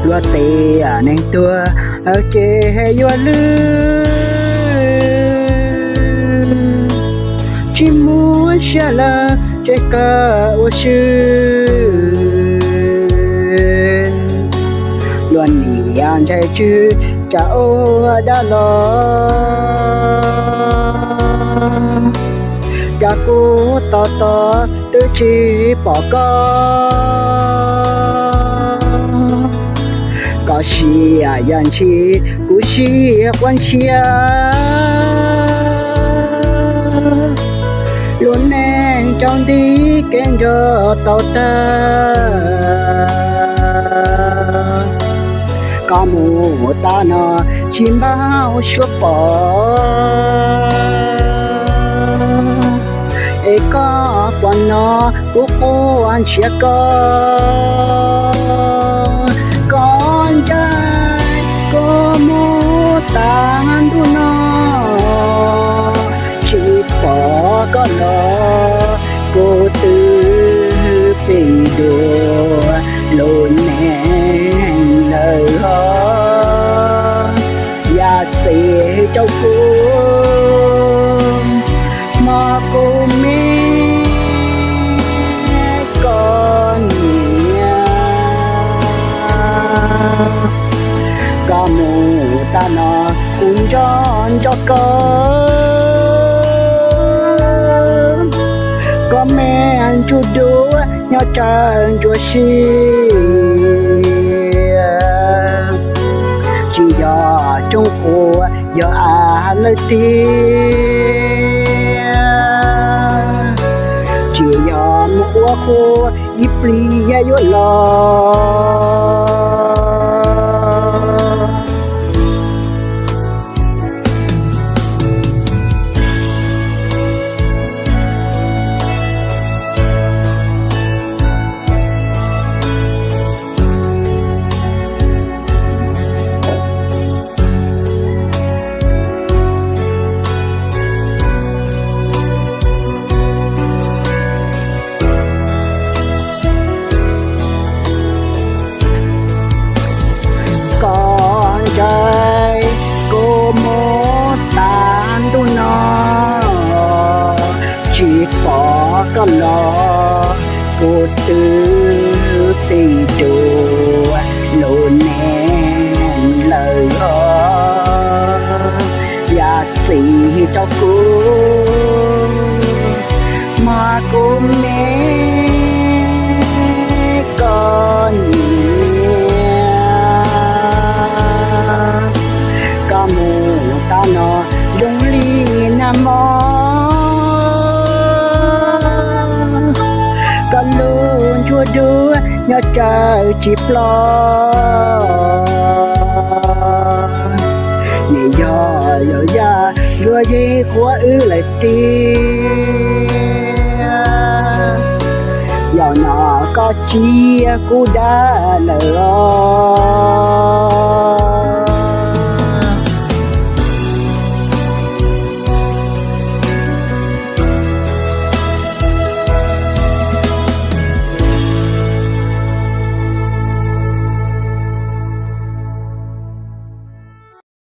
Yuav tias neeg tuag ces yuav lwj, tsis muaj siab lawm ces kawg ua si. Luag niam ntshai tsw tsam ua dab los, cas kuv tos tos twb tsis pom koj. Koj sim yam ntshis kuv sim quaj ntshiab, lub neej tsaus nti kev nco tau tag. Koj mus tas no tsis npaj suab pom, es koj pom no kuv quaj ntshiab koj. Koj ntshai kuv mus tas ntuj no, tsis pom koj los kuv twb pib dua lub neej lawm os. Yam txim rau kuv, hmo kuv me koj niam. Koj mus tas no kuv nco nco koj, koj me ntsuj duav nyob tsawg ntsuab si. Tsis yog tsooj quas yog av lawm tiag, tsis yog mus ua qhua ib pliag yuav los. Koj ntshai kuv mus tas ntuj no, tsis pom koj los kuv twb pib dua lub neej lawm os. Yam txim rau kuv, hmo kuv me koj niam. Koj mus tas no zoo li nag hmo, koj lub ntsuag duav nyob tsawg tsis ploj. Nws yog yog yaj zuag yeej quav wb lawm tiag. Yog no koj cia kuv dab lawm os.